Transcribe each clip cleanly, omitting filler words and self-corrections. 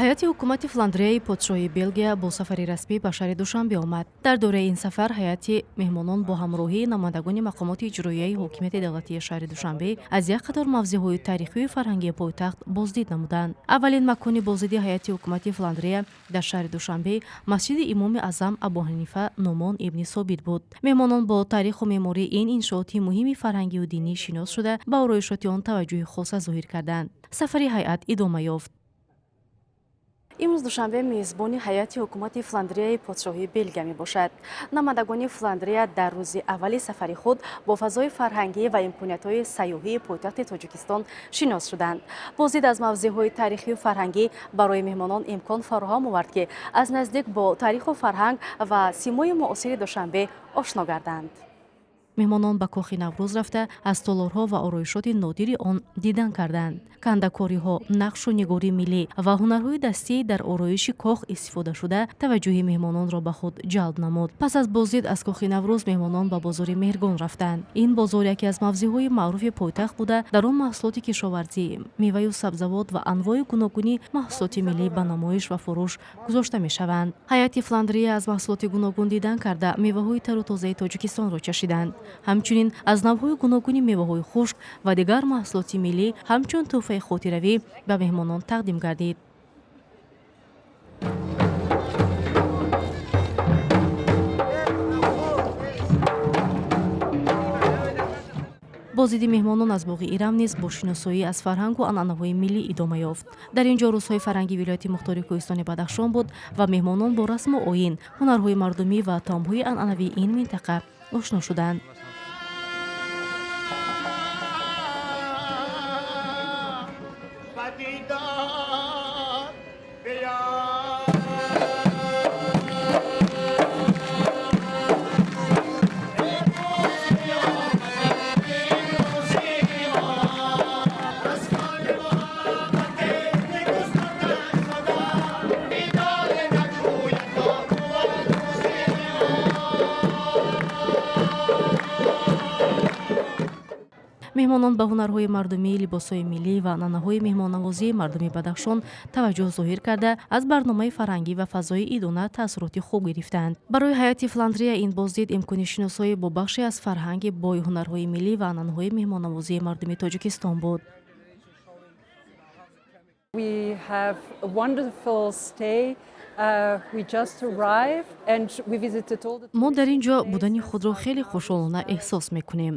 Ҳайати ҳукумати Фландрияи подшоҳии Белгия бо сафари расмӣ ба шаҳри Душанбе омад. Дар доираи ин сафар ҳайати меҳмонон бо ҳамроҳии намояндагони мақомоти иҷроияи ҳокимияти давлатии шаҳри Душанбе аз як қатор мавзеъҳои таърихию фарҳангии пойтахт боздид намуданд. Аввалин макони боздиди ҳайати ҳукумати Фландрия дар шаҳри Душанбе масҷиди Имоми Аъзам Абуҳанифа Нуъмон ибни Собит буд. Меҳмонон бо таъриху меъмории ин иншооти муҳими фарҳангию динӣ шинос шуда, ба ороишоти он таваҷҷӯҳи хоса зоҳир карданд. Сафари ҳайат идома ёфт. Имрӯз Душанбе мезбони ҳайати ҳукумати Фландрияи подшоҳии Белгия мебошад. Намояндагони Фландрия дар рӯзи аввали сафари худ бо фазои фарҳангӣ ва имкониятҳои сайёҳии пойтахти Тоҷикистон шинос шуданд. Боздид аз мавзеъҳои таърихию фарҳангӣ барои меҳмонон имкон фароҳам овард, ки аз наздик бо таъриху фарҳанг ва симои муосири Душанбе ошно гарданд. Меҳмонон ба кохи Наврӯз рафта, аз толорҳо ва ороишоти нодири он дидан карданд. Кандакориҳо, нақшу нигории миллӣ ва ҳунарҳои дастӣ дар ороиши кох истифодашуда таваҷҷӯҳи меҳмононро ба худ ҷалб намуд. Пас аз боздид аз кохи Наврӯз меҳмонон ба бозори Меҳргон рафтанд. Ин бозор яке аз мавзеъҳои маъруфи пойтахт буда, дар он маҳсулоти кишоварзӣ, меваю сабзавот ва анвои гуногуни маҳсулоти миллӣ ба намоиш ва фурӯш гузошта мешаванд. Ҳайати Фландрия аз маҳсулоти гуногун дидан карда, меваҳои тару тозаи Тоҷикистонро чашиданд. Ҳамчунин аз навъҳои гуногуни меваҳои хушк ва дигар маҳсулоти миллӣ ҳамчун тӯҳфаи хотиравӣ ба меҳмонон тақдим гардид. Боздиди меҳмонон аз боғи Ирам низ бо шиносоӣ аз фарҳангу анъанаҳои миллӣ идома ёфт. Дар ин ҷо рӯзҳои фарҳанги вилояти мухтори кӯҳистони Бадахшон буд ва меҳмонон бо расму оин, ҳунарҳои мардумӣ ва таомҳои анъанавии ин минтақа ошно шуданд. Меҳмонон ба ҳунарҳои мардумӣ, либосҳои миллӣ ва анъанаҳои меҳмоннавозии мардуми Бадахшон таваҷҷӯҳ зоҳир карда, аз барномаи фарҳангӣ ва фазои идона таассуроти хуб гирифтанд. Барои ҳайати Фландрия ин боздид имкони шиносоӣ бо бахше аз фарҳанги бои ҳунарҳои миллӣ ва анъанаҳои меҳмоннавозии мардуми Тоҷикистон буд. We have a wonderful stay. Мо дар ин ҷо будани худро хеле хушҳолона эҳсос мекунем.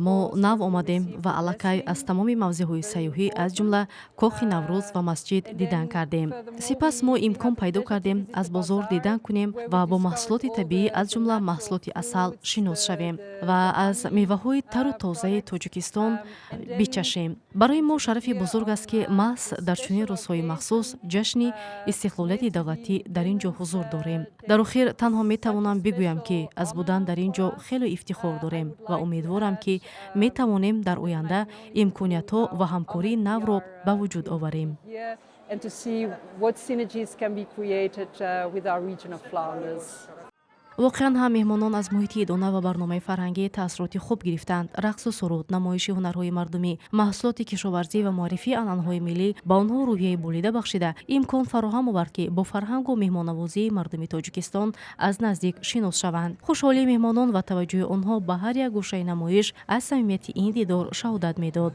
Мо нав омадем ва аллакай аз тамоми мавзеъҳои сайёҳӣ, аз ҷумла кохи Наврӯз ва масҷид дидан кардем. Сипас мо имкон пайдо кардем, аз бозор дидан кунем ва бо маҳсулоти табиӣ, аз ҷумла маҳсулоти асал шинос шавем ва аз меваҳои тару тозаи Тоҷикистон бичашем. Барои мо шарафи бузург аст, ки маҳз дар чунин рӯзҳои махсус, ҷашни истиқлолияти давлатӣ, дар ин ҷо ҳузур дорем. Дар охир танҳо метавонам бигӯям, ки аз будан дар ин ҷо хеле ифтихор дорем ва умедворам, ки метавонем дар оянда имкониятҳо ва ҳамкории навро ба вуҷуд оварем. And to see what synergies can be created with our region of Flanders. Воқеан ҳам, меҳмонон аз муҳити идона ва барномаи фарҳангӣ таассуроти хуб гирифтанд. Рақсу суруд, намоиши ҳунарҳои мардумӣ, маҳсулоти кишоварзӣ ва муаррифии анъанаҳои миллӣ ба онҳо рӯҳияи болида бахшида, имкон фароҳам овард, ки бо фарҳангу меҳмоннавозии мардуми Тоҷикистон аз наздик шинос шаванд. Хушҳолии меҳмонон ва таваҷҷӯҳи онҳо ба ҳар як гӯшаи намоиш аз самимияти ин дидор шаҳодат медод.